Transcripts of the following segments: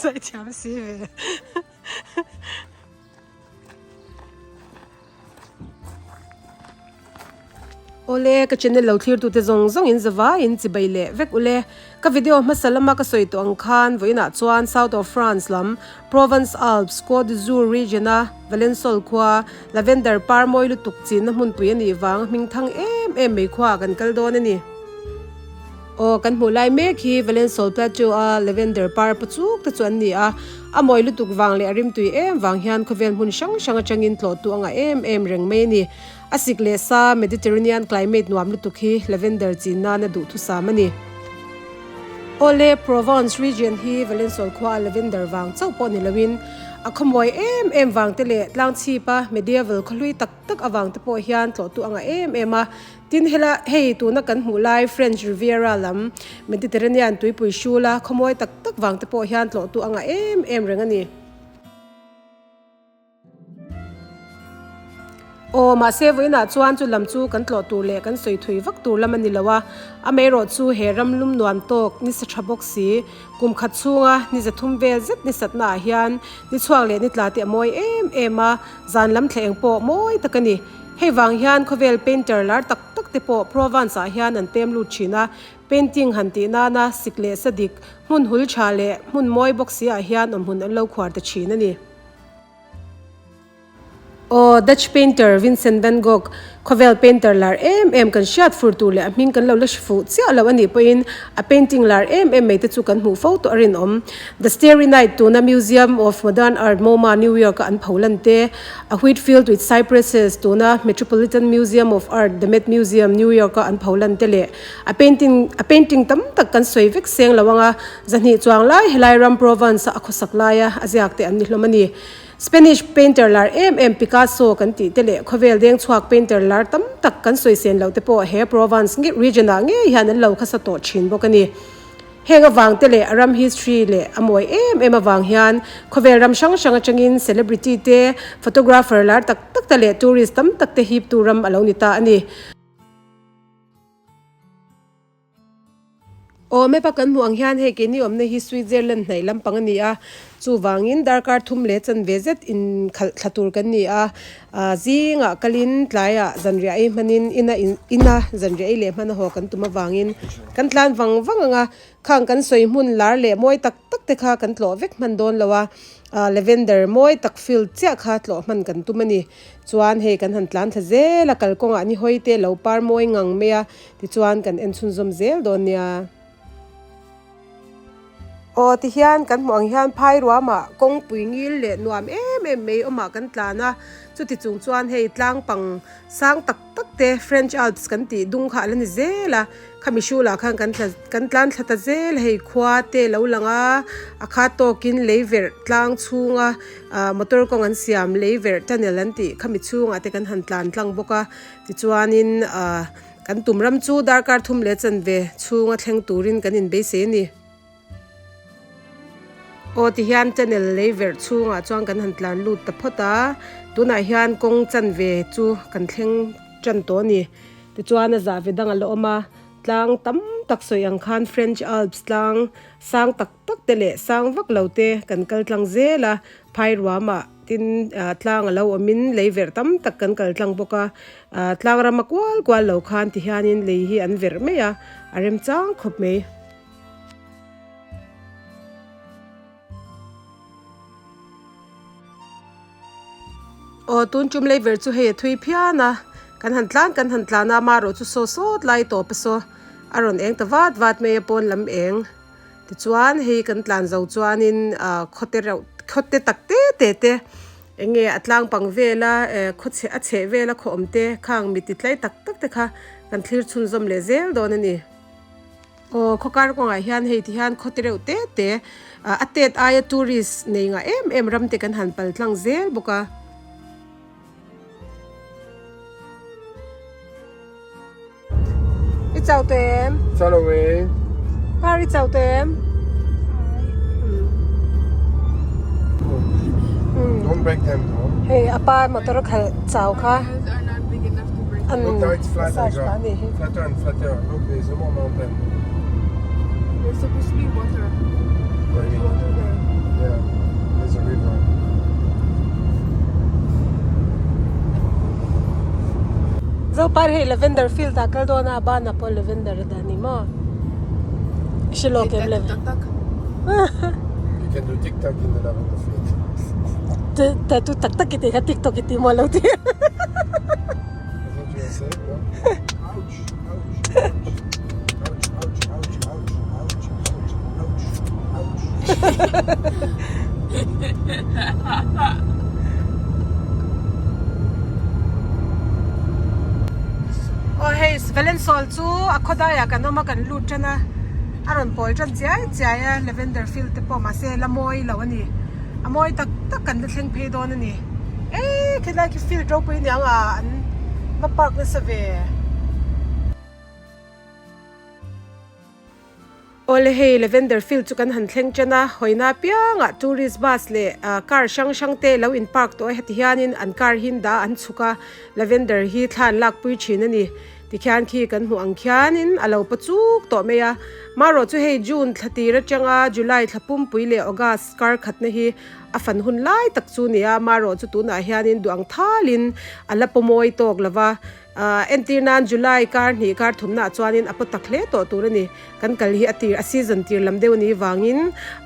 Zaithiam si ve. Awle, ka channel lo thlir tute zawng zawng in zavai in chibai leh vek ule. Ka video hmasa lama ka sawi tawh ang khan vawiinah chuan South of France lam Provence Alps, Côte d'Azur region a Valensole khua Lavender par mawi lutuk chinna hmunpui a nih vang hming thang em em mai khuaah kan kal dawn a ni. Aw, kan hmuh lai mek hi Valensole Plateau a Lavender par pachuk te chu an ni a, a mawi lutuk vang leh a rimtui em vang hian khawvel hmun hrang hrang atangin tlawhtu a ngah em em reng mai a ni. A sik leh sa Mediterranean climate nuam lutuk hi Lavender chin nana duhthusam a ni. Awle, Provence region hi Valensole khua a Lavender vang chauh pawh ni loin a khawmawi em em vang te leh tlangchhip a medieval khawhlui tak tak avang te pawh hian tlawhtu a ngah em em a. Tin hela hei tuna kan hmuh lai French Riviera lam Mediterranean tuipui hrula khawmawi tak tak vang te pawh hian tlawhtu a ngah em em reng a ni. Aw, mahse vawiinah chuan chu lam chu kan tlawh tur leh kan sawi thui vak tur lam a ni lo a, amaherawh chu he ram lum nuam tawk ni sa tha bawk si, kum khat chhunga ni zathum vel zet ni satnaah hian ni chhuak leh ni tla te a mawi em em a, zan lam thla eng pawh mawi tak a ni. Hei vang hian khawvel painter lar tak tak te pawh Provence-ah hian an pem lut thin a, painting han tih nana sik leh sa dik, hmun hul tha leh hmun mawi bawk si ah hian awmhmun an lo khuar ta thin a ni. Aw, Dutch painter Vincent van Gogh, khawvel painter lar em em kan hriat fur tur leh a hming kan lo la hre fuh chiah lo a nih pawhin a painting lar em em mai te chu kan hmuh fo tawh a rinawm. The Starry Night tuna Museum of Modern Art, MoMA, New York-a an pho lan te, A Wheat Field with Cypresses tuna Metropolitan Museum of Art, The Met Museum, New York-a an pho lan te leh a painting a painting tam tak kan sawi vek seng lo anga zahnih chuang lai helai ram Provence-a a khawsak laia a ziak te an ni hlawm a ni. Spanish painter lar em em Picasso kan tih te leh khawvel deng chhuak painter lar tam tak kan sawi sen loh te pawh he Provence nge region ah ngei hian an lo khasa tawh thin bawk a ni. Heng avang te leh a ram history leh a mawi em em avang hian khawvel ram hrang hrang atangin celebrity te, photographer lar tak tak te leh tourist tam tak te hiptu ram a lo ni ta a ni. Aw map a kan hmuh ang hian hei keini awmna hi Switzerland hnaih lampang a ni a, chuvangin darkar thum leh chanve zet inkhalh thla tur kan ni a, ah zingah kalin tlaiah zanriah ei hmanin ina ina zanriah ei leh hman a haw kan tum avangin kan tlan vang vang ang a, khang kan sawi hmun lar leh mawi tak tak te kha kan tlawh vek hman dawn lo a, ah lavender mawi tak field chiah kha tlawh hman kan tum a ni. Chuan hei kan han tlan thla zel a, kalkawngah ni hawi te lo par mawi ngang mai a, tichuan kan en chhunzawm zel dawn nia. Aw tihian kan hmuh ang hian phai ruamah kawngpui ngil leh nuam em em mai awmah kan tlan a, chuti chung chuan hei tlang pang sang tak tak te French Alps kan tih dung kha a la ni zel a. Khami hrulah khan kan thla kan tlan thla ta zel hei khua te lo lang a a khat tawkin lei verh tlang chhunga ah motor kawng an siam lei verh tunnel an tih khami chhungah te kan han tlan tlang bawk a tichuanin ah kan tum ram chu darkar thum leh chanve chhunga thleng turin kan inbeisei a ni. Aw tihian channel lei verh chhungah chuan kan han tlan lut ta phawt a tunah hian kawng chanve chu kan thleng tan tawh a ni tichuan a zah ve dang a la awm a tlang tam tak sawi ang khan French Alps tlang sang tak tak te leh sang vak lo te kan kal tlang zel a phai ruamah tin ah tlang a lo awmin lei verh tam tak kan kal tlang bawk a ah tlang rama kual kual lo khan tihianin lei hi an verh mai a a remchang khawp mai. Aw tun tum lei ver chu hei a thui phian a kan han tlan kan han tlan a amaherawh chu saw sawt lai tawp a saw a rawn eng ta vat vat mai a pawn lam eng tichuan hei kan tlan zo chuanin ah khawte reuh khawte tak te te te eng nge a tlang pang vela eh khaw chhe a chheh vela khaw awm te khang mi ti tlai tak tak te kha kan thlir chhunzawm leh zel dawn a ni. Aw khawkar kawngah hian hei ti hian khaw te reuh te te ah a tet aia tourist nei ngah em em ram te kan han pal tlang zel bawk a. I chau tawh em? Chau lo e. Par i chau tawh em? Don't break them though. Hei a pa motor a khalh chau kha. Look now it's flatter. Flatter and flatter. Look there's no more mountain. There's supposed to be water. There's water there. Yeah, there's a river. Zopar hei lavender field ah kal dawn a banah pawh lavender a dah a ni maw? I hre lawk em le? Tak tak. You can do tik tak in the lavender field. Tattoo tak tak i tih kha tik tok i tih maw lo ti. That's what you said, no? Ouch, ouch, ouch. Ouch, ouch, ouch, ouch, ouch, ouch, ouch, ouch. Aw hei Valensol chu a khawdaiah kan awm a kan lut tan a a rawn pawl tan chiai chiai a lavender field te pawh mahse la mawi lo a ni a mawi tak tak kan la thleng phei dawn a ni eee khilai khi field ropui aniang a an va park nasa ve. Awle hei Lavender Field chu kan han thleng chen a, hawina apiangah tourist bus leh car hrang hrang te lo in park tawh a, heti hianin an car hi an dah a an chhuk a, Lavender hi thla an lakpui thin a ni. Tikhian khi kan hmuh ang khianin a lo paw chuk tawh mai a, marawh chu hei June thla tir atanga July thla pumpui leh August kar khatna hi a fan hun lai tak chu a ni a, marawh chu tunah hianin duh ang thalin a la pawmawi tawk lo va. Ahh entir nan July kar hnih kar thumna ah chuanin a paw tak hle tawh tur a ni. Kan kal hi a tir a season tir lam deuh a nih vangin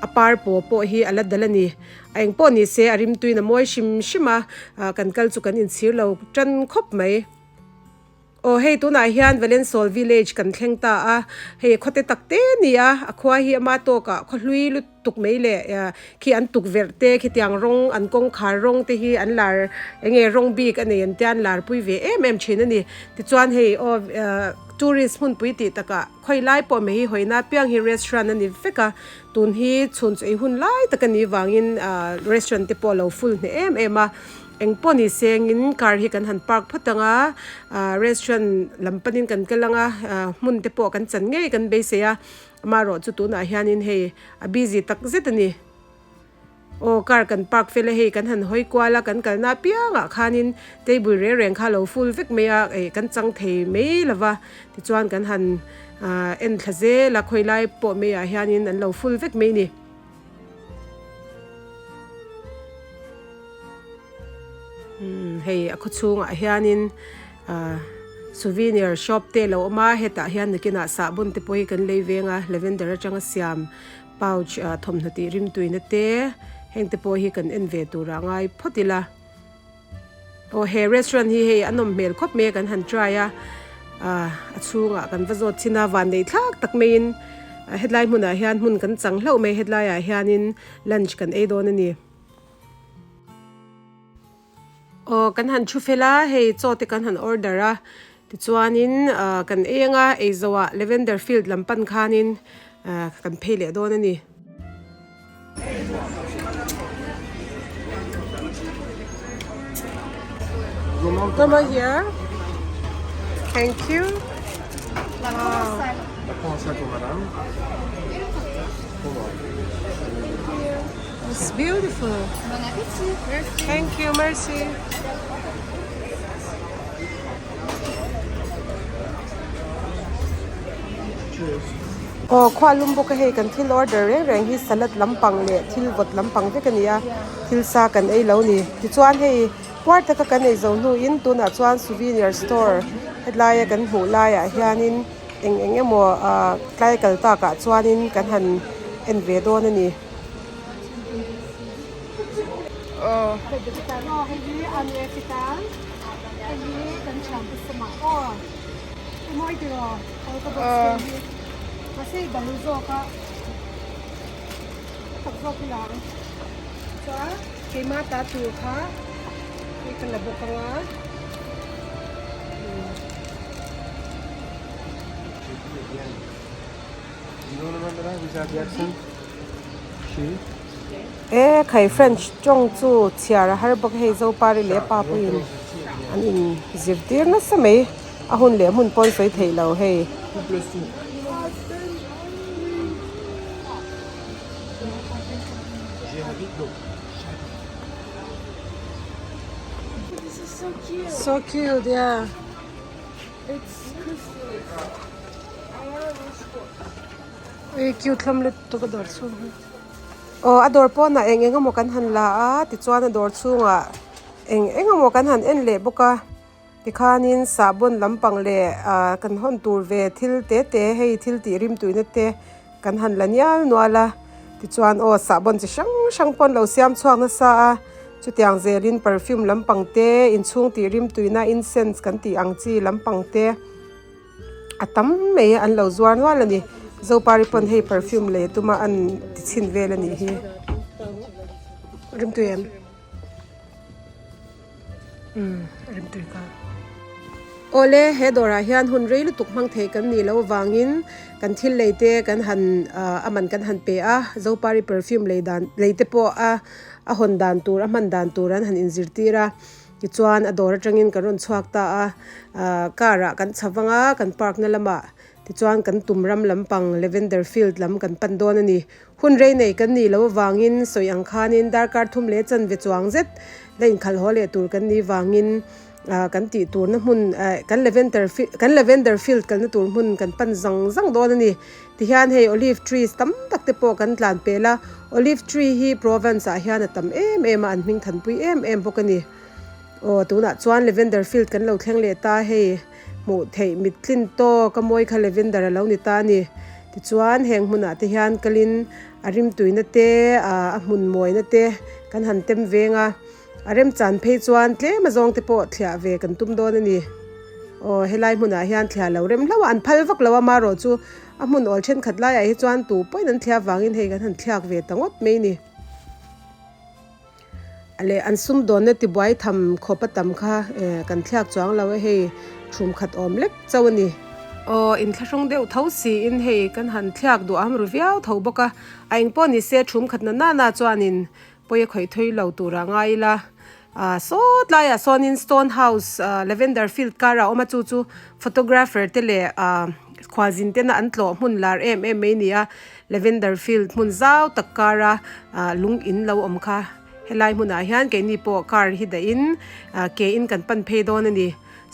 a par paw pawh hi a la dal a ni. A eng pawh ni se a rimtuin a mawi hrim hrim a, ah kan kal chu kan inchhir lo tan khawp mai. Aw hei tunah hian Valensol village kan thleng ta a, hei khawte tak te a ni a, a khua hi ama tawkah khaw hlui lut. tuk mai leh khi an tukverh te khitiang rawng an kawngkhar rawng te hi an lar eng nge rawng bik a nei an tia an lar pui ve em em thin a ni tichuan hei aw tourist hmunpui tih takah khawi lai pawh mai hi hawina apiang hi restaurant a ni vek a tun hi chhun chu ei hun lai tak a nih vangin restaurant te pawh a lo full hneh em em a eng pawh ni sengin car hi kan han park phawt ang a restaurant lam panin kan kal ang a hmun te pawh kan chan ngei kan beisei a. Amaherawh chu tunah hianin hei a busy tak zet a ni. Aw car kan park fel a hei kan han hawi kual a kan kalna apiangah khanin table reng reng kha a lo full vek mai a eh kan chang thei mai lo va tichuan kan han ah en thla zel a khawi lai pawh mai ah hianin an lo full vek mai a ni. Umm hei a khawchhungah hianin ah souvenir shop te a lo awm a hetah hian nakinah sahbawn te pawh hi kan lei veng a lavender atanga siam pouch ah thawmhnaw tih rimtuina te heng te pawh hi kan en ve turah ngai phawt ila aw he restaurant hi hei a nawm hmel khawp mai a kan han try a ah a chhungah kan va zawt chin a vanneih thlak tak maiin hetlai hmunah hian hmun kan chang hlauh mai hetlaiah hianin lunch kan ei dawn a ni. Aw kan han thu fel a hei chaw te kan han order a tichuanin ah kan ei anga ei zawhah lavender field lam pan khanin ah kan phei leh dawn a ni. Come on here. Thank you. Wow. It's beautiful. Bon appetit. Merci. Thank you, merci. Aw khua lum bawk a hei kan thil order reng reng hi salad lampang leh thil vawt lampang vek a ni a thil sa kan ei lo ni tichuan hei puar taka kan ei zo hnuin tunah chuan souvenir store helaia kan hmuh laiah hianin eng eng emaw ah tlai kal takah chuanin kan han en ve dawn a ni. You don't remember that? Without the accent? She? E khai French tawng chu chhiar a har bawk a hei Zopari leh pa pawhin an in zirtir nasa mai a hun leh hmun pawn sawi theih lo hei. This is so cute. So cute yeah. It's Christmas. I want a rose quartz. Ui cute hlawm lutuk a dawr chhung hi. Aw a dawr pawnah eng eng emaw kan han la a tichuan a dawr chhungah eng eng emaw kan han en leh bawk a tikhanin sahbawn lampang leh ah kan hawn tur ve thil te te hei thil tih rim tuina te kan han la nial nual a tichuan aw sahbawn chi hrang hrang pawh an lo siam chhuak nasa a chutiang zelin perfume lampang te inchhung tih rim tuina incense kan tih ang chi lampang te. A tam mai a an lo zuar nual a ni zopari pawn hei perfume lei a tum a an ti chhin vel a nih hi rimtui em umm rimtui ka awle he dawrah hian hun rei lutuk hmang thei kan nih loh avangin kan thil lei te kan han ah a man kan han pe a zopari perfume lei dan lei te pawh a a hawn dan tur a hman dan tur an han inzirtir a. Tichuan a dawr atangin kan rawn chhuak ta a, ahh car ah kan chho vang a, kan park na lamah tichuan kan tum ram lampang lavender field lam kan pan dawn a ni. Hun rei nei kan nih loh avangin sawi ang khanin darkar thum leh chanve chuang zet la inkhalh haw leh tur kan nih vangin ahh kan tih turna hmun eh kan lavender kan lavender field kalna tur hmun kan pan zang zang dawn a ni. Tihian hei olive trees tam tak te pawh kan tlan pel a, olive tree hi Provence ah hian a tam em em a, an hming thanpui em em bawk a ni. Aw tunah chuan lavender field kan lo thleng leh ta hei hmuh theih mit tlin tawk a mawi kha lavender a lo ni ta a ni. Tichuan heng hmunah te hian kalin a rimtuina te ah a hmun mawina te kan han tem veng a. A remchan phei chuan tlem a zawng te pawh thliah ve kan tum dawn a ni. Aw helai hmunah hian thliah lo rem hlauh a, an phal vak lo a marawh chu a hmun awl thenkhat laiah hi chuan tu pawhin an thliah avangin hei kan han thliak ve ta ngawt mai a ni. A leh an sumdawnna tibuai tham khawp a tam kha kan thliak chuang lo a hei thum khat awm lek chauh a ni. Aw inthlahrung deuh tho siin hei kan han thliak duh am ru viau tho bawk a, a engpawh ni se thum khat na nana chuanin Pawi a khawih thui lo turah ngai ila ah saw tlaiah sawnin stone house ah lavender field karah a awm a chu chu photographer te leh ah khualzin tena an tlawh hmun lar em em mai a ni a lavender field hmun zau tak kara ah lung in lo awm kha helai hmunah hian keini pawh car hi dahin ah ke in kan pan phei dawn a ni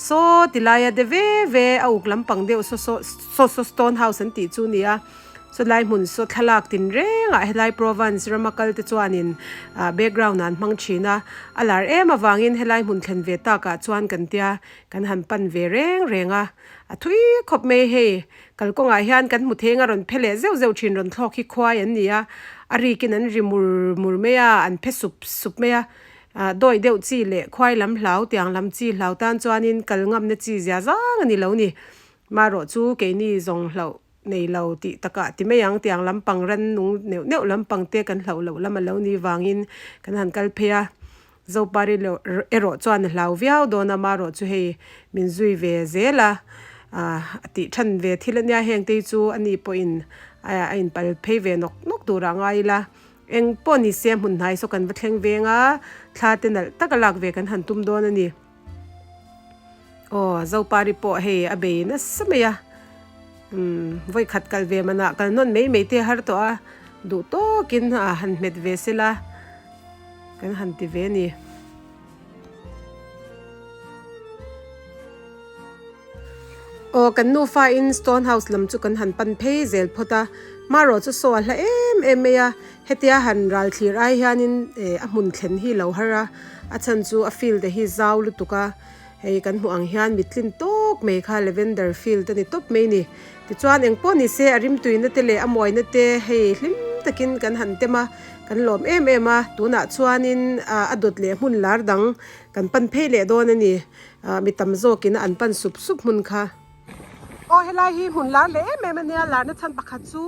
saw ti laia de ve ve a uk lampang deuh saw saw saw saw stone house an tih chu a ni a. Chulai hmun saw thlalak tinrengah helai Provence rama kal te chuanin ah background ah an hmang thin a, a lar em avangin helai hmun thlen ve takah chuan kan tia kan han pan ve reng reng a, a thui khawp mai hei kalkawngah hian kan hmu theng a rawn phe leh zeuh zeuh thin rawn thlawk hi khuai an ni a, a rikin an ri mur mur mai a, an phe sup sup mai a, ah dawi deuh chi leh khuai lam hlau tiang lam chi hlau tan chuanin kal ngamna chi zia zang a ni lo ni, marawh chu keini zawng hlauh. Nei lo tih takah ti mai ang tiang lampang ran nung neuh neuh lampang te kan hlauh loh lam a lo nih vangin kan han kal phei a, Zopari loh erawh chuan a hlau viau dawn a marawh chu hei min zui ve zel a, ah a tih than ve thil ania heng te hi chu a ni pawhin a inpal phei ve nawk nawk turah ngai ila eng pawh ni se hmun hnai saw kan va thleng veng a, thla te nalh taka lak ve kan han tum dawn a ni. Aw Zopari pawh hei a bei nasa mai a umm vawi khat kal ve manah kal nawn mai mai te a har tawh a duh tawkin a han hmet ve sela kan han ti ve a ni. Aw kan nufa in stone house lam chu kan han pan phei zel phawt a marawh chu saw a hla em em mai a hetia han ral thlir ai hianin eh a hmun thlen hi lo har a a chhan chu a field te hi zau lutuk a hei kan hmuh ang hian mittlin tawk mai kha lavender field a ni tawp mai a ni tichuan engpawh ni se a rimtuina te leh a mawina te hei hlim takin kan han tem a kan lawm em em a tunah chuanin ah a dawt leh hmun lar dang kan pan phei leh dawn a ni. Ah mi tam zawkin an pan sup sup hmun kha. Aw helai hi hmun lar leh em em ania larna chhan pakhat chu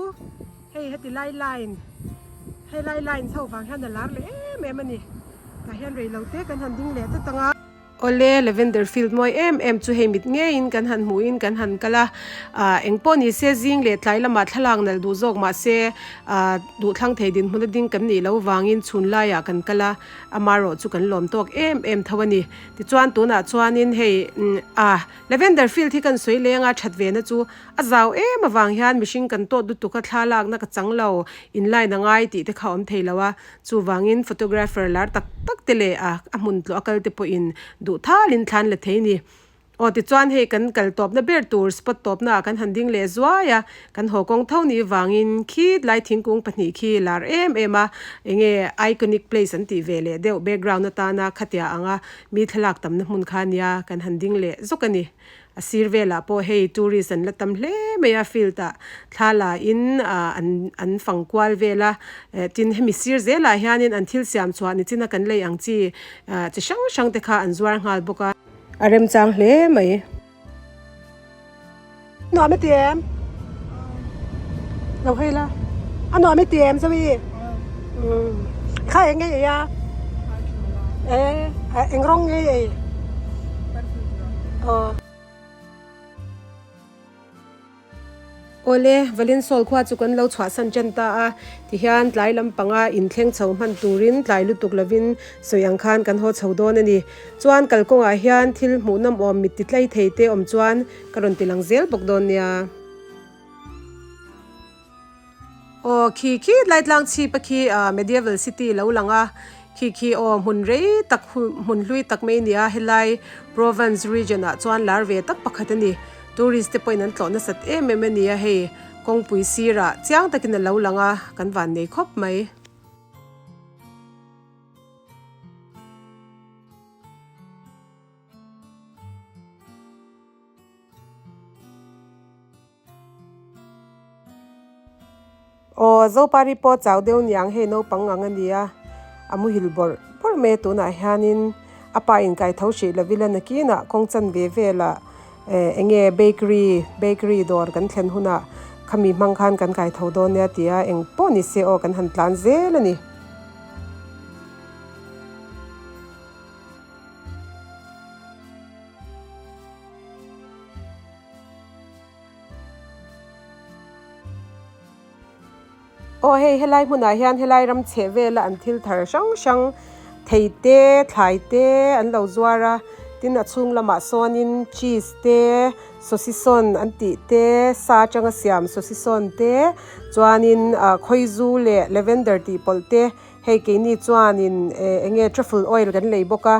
hei heti lai line helai line chho vang hian a lar leh em em a ni tah hian rei lo te kan han ding leh tlat ang a. Awle lavender field mawi em em chu hei mit ngeiin kan han hmuhin kan han kal a ah engpawh ni se zing leh tlai lamah thlalak nalh duh zawk mahse ah duhthlang thei dinhmun a ding kan nih loh vangin chhun laiah kan kal a amarawh chu kan lawm tawk em em tho a ni. Tichuan tunah chuanin hei ah Lavender field hi kan sawi leng a that ve na chu a zau em avang hian mihring kan tawt lutuk a thla lakna ka chang lo in line a ngai tih te kha a awm thei lo a chuvangin photographer lar tak tak te leh ah a hmun tlawh a kal te pawhin duh thalin thlan la thei a ni. Aw tichuan hei kan kal tawpna ber tur spot tawpna ah kan han ding leh zuai a, kan haw kawng tho ni vangin khitlai thingkung pahnih khi lar em em a, enge iconic place an tih ve leh deuh background atana khatia anga mi thlalak tamna hmun kha nia kan han ding leh zawk a ni. A sir velah pawh hei tourist an la tam hle mai a field ah thla la in ah an an fang kual vel a eh tin hemi sir zelah hianin an thil siam chhuah ni china kan lei ang chi ah chi hrang hrang te kha an zuar nghal bawk a. A remchang hle mai. Nuam i ti em? Lo hei la. A nuam i ti em Zoe? Umm kha eng nge ei a? Eh eng rawng nge ei? Aw. Awle, Valensawl khua chu kan lo chhuahsan ṭan ta a, tihian tlai lampanga inthleng chho hman turin tlai lutuk lovin sawi ang khan kan haw chho dawn a ni. Chuan kalkawngah hian thil hmuhnawm awm mit ti tlai thei te awm chuan ka rawn ti lang zel bawk dawn nia. Aw khi khi tlai tlang chhip a khi medieval city lo lang a, khi khi aw hmun rei tak hmun hlui tak mai a ni a, helai Provence region ah chuan lar ve tak pakhat a ni. Tourist te pawhin an tlawh nasat em em a ni a, hei kawngpui sirah chiang takin a lo lang a, kan van nei khawp mai. Aw Zopari pawh chau deuh niang hei naupang ang a nia a muhil bawrh bawrh mai a tunah hianin a pa in kai tho hrih lo ila nakinah kawng chan ve velah eh eng nge bakery bakery dawr kan thlen hunah khami hmang khan kan kai tho dawn nia tia eng pawh ni se aw kan han tlan zel a ni. Aw hei helai hmunah hian helai ram chheh vela an thil thar hrang hrang thei te thlai te an lo zuar a tin a chhung lamah sawnin cheese te sawsison an tih te sa atanga siam sawsison te chuanin ah khawizu leh lavender tih pawlh te hei keini chuanin eh eng nge truffle oil kan lei bawk a.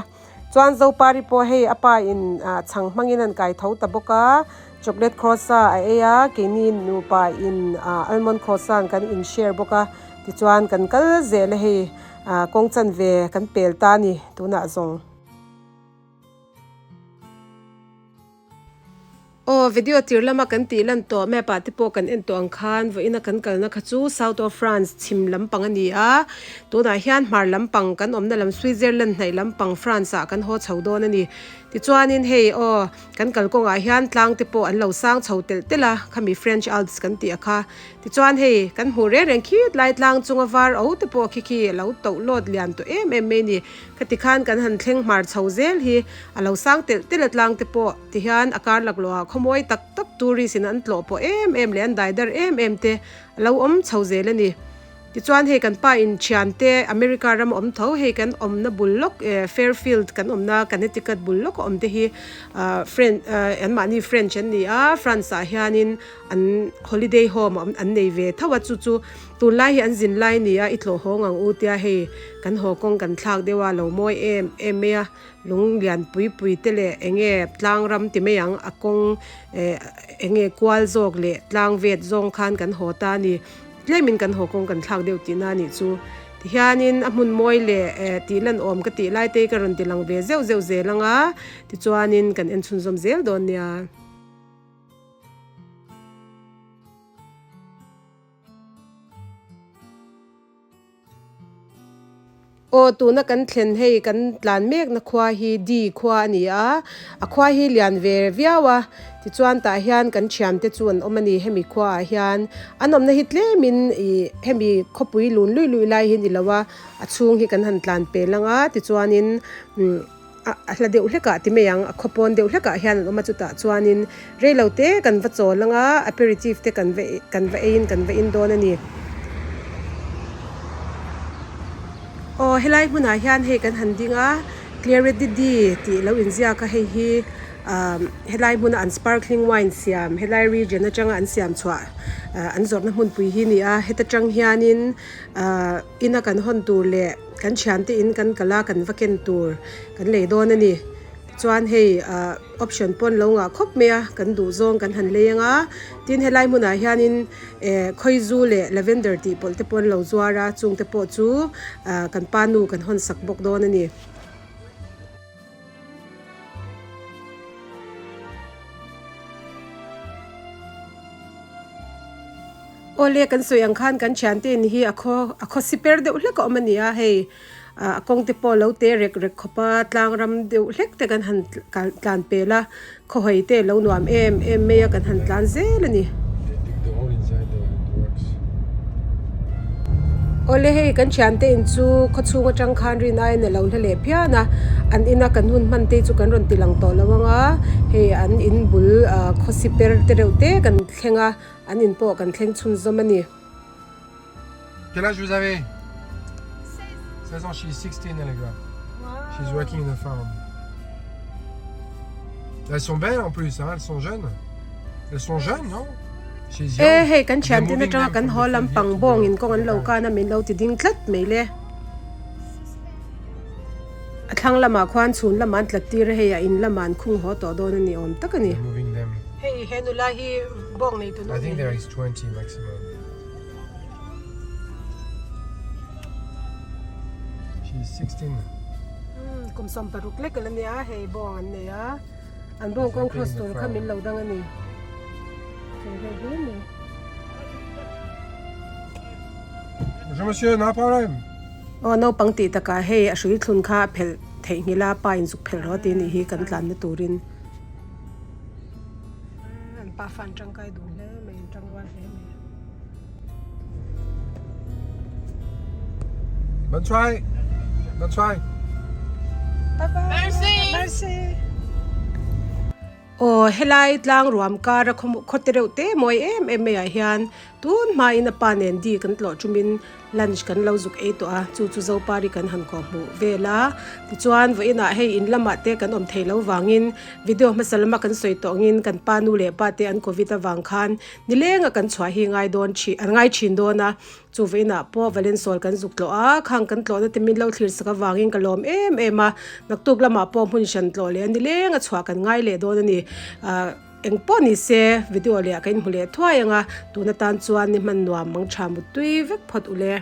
Chuan Zopari pawh hei a pa in chhang hmangin an kai tho ta bawk a, chocolate croissant a ei a, keini nupa in almond croissant kan in share bawk a, tichuan kan kal zel a hei kawng chanve kan pel ta a ni tunah zawng. Aw video tir lama kan tih lan tawh map ah te pawh kan en tawh ang khan vawiina kan kalna kha chu south of France chhim lampang a ni a tunah hian hmar lampang kan awmna lam Switzerland hnaih lampang France ah kan haw chho dawn a ni tichuanin hei aw kan kalkawngah hian tlang te pawh an lo sang chho telh telh a khami French Alps kan tih a kha tichuan hei kan hmuh reng reng khit lai tlang chunga var o te pawh khi khi a lo toh lawt lian tawh em em mai a ni khati khan kan han thleng hmar chho zel hi a lo sang telh telh a tlang te pawh. Tihian a kar laklawh ah khawmawi tak tak tourist in an tlawh pawh em em leh an dai dar em em te a lo awm chho zel a ni. Tichuan hei kan pa in thian te America ram a awm tho hei kan awmna bul lawk eh Fairfield kan awmna Connecticut bul lawk a awm te hi ah French ah anmahni French an ni a France ah hianin an holiday home a awm an nei ve tho a chu chu tunlai hi an zin lai a ni a i tlawh hawng ang u tia hei kan haw kawng kan thlak deuh a lo mawi em em mai a. Lung lian pui pui te leh eng nge tlang ram ti mai ang a kawng eh eng nge kual zawk leh tlang vet zawng khan kan haw ta a ni tlemin kan haw kawng kan thlak deuh tihna a nih chu tihianin a hmun mawi leh eh tih lan awm ka tih lai te hi ka rawn ti lang ve zeuh zeuh zel ang a tichuanin kan en chhunzawm zel dawn nia. Aw tuna kan thlen hei kan tlan mekna khua hi di khua a ni a a khua hi lian ve viau a tichuan tah hian kan thiante chu an awm a ni hemi khuaah hian an awmna hi tlemin ih hemi khawpui lun luih luih lai hi a ni lo a a chhung hi kan han tlan pel ang a tichuanin umm a hla deuh hlekah ti mai ang a khaw pawn deuh hlekah hian an awm a chutah chuanin reilo te kan va chawl ang a aperitif te kan va kan va eiin kan va in dawn a ni. Aw helai hmunah hian hei kan han ding a Claret de Dee tih lo inziak a hei hi ah helai hmuna an sparkling wine siam helai region atanga an siam chhuah ah an zawrhna hmunpui hi a ni a heta tang hianin ah ina kan hawn tur leh kan thiante in kan kal a kan va ken tur kan lei dawn a ni. Chuan hei ah option pawn lo ngah khawp mai a kan duh zawng kan han lei anga tin helai hmunah hianin eh khawizu leh lavender tih pawlh te pawh an lo zuar a chung te pawh chu ah kan pa nu kan hawn sak bawk dawn a ni. Awle kan sawi ang khan kan thiante in hi a khaw a khaw siper deuh hlek a awm a ni a hei ah a kawng te pawh lo te rek rek khawp a tlang ram deuh hlek te kan han tlan pel a khawhawi te lo nuam em em mai a kan han tlan zel a ni. Awle hei kan thiante in chu khaw chhung atang khan rin aiin a lo hla leh phian a an ina kan hun hman te chu kan rawn ti lang tawh lo ang a hei an in bul ah khaw siper te reuh te kan thleng a an in pawh kan thleng chhunzawm a ni. Quel âge vous avez? 16 ans, she's 16 Allegra. She's working in a farm. Elles sont belles en plus, hein, elles sont jeunes. Elles sont jeunes, non? She's E young. hei kan They're thian tin moving atanga them kan from haw the field here lampang to bawng the in kawng an lo garage. kan a min lo ti ding tlat mai le. A thlang lamah khuan chhun lamah an tlat tir a hei a in lamah an khung haw tawh dawn a ni awm tak a ni. They're moving them. Hei he nula hi bawng nei tu I think there is 20 maximum. She is 16. Kum 16 lek a la nia hei bawng an nei a an bawng kawng cross tur kha min lo dang a ni. Thei reuh hle mai. Bonjour monsieur, no problème. Aw naupang tih takah hei a hrui thlun kha a phelh theihnghilh a pa in zuk phelh rawh tih a nih hi kan tlanna turin. An pa fan tangkai duh hle mai an tangrual hle mai. Bonne soirée. Bonne soirée. Bye bye. Merci. Merci. Aw helai tlang ruam kar a khaw khaw te reuh te mawi em em mai ah hian tun hmain a pa nen di kan tlawh tumin lunch kan lo zuk ei tawh a chu chu zopari kan han kawh hmuh vel a tichuan vawiinah hei in lamah te kan awm thei lo vangin video hmasa lama kan sawi tawh angin kan pa nu leh pa te an covid avang khan nileng a kan chhuah hi ngai dawn thin an ngai thin dawn a Chu vawiinah pawh Valensawl kan zuk tlawh a, khang kan tlawhna te min lo thlir sak avangin ka lawm em em a, naktuk lamah pawh hmun hran tlawh leh a ni leng a chhuah kan ngai leh dawn a ni. Ahh eng pawh ni se video leh ah ka inhmu leh thuai ang a, tun atan chuan ni hman nuam mang tha muttui vek phawt u le.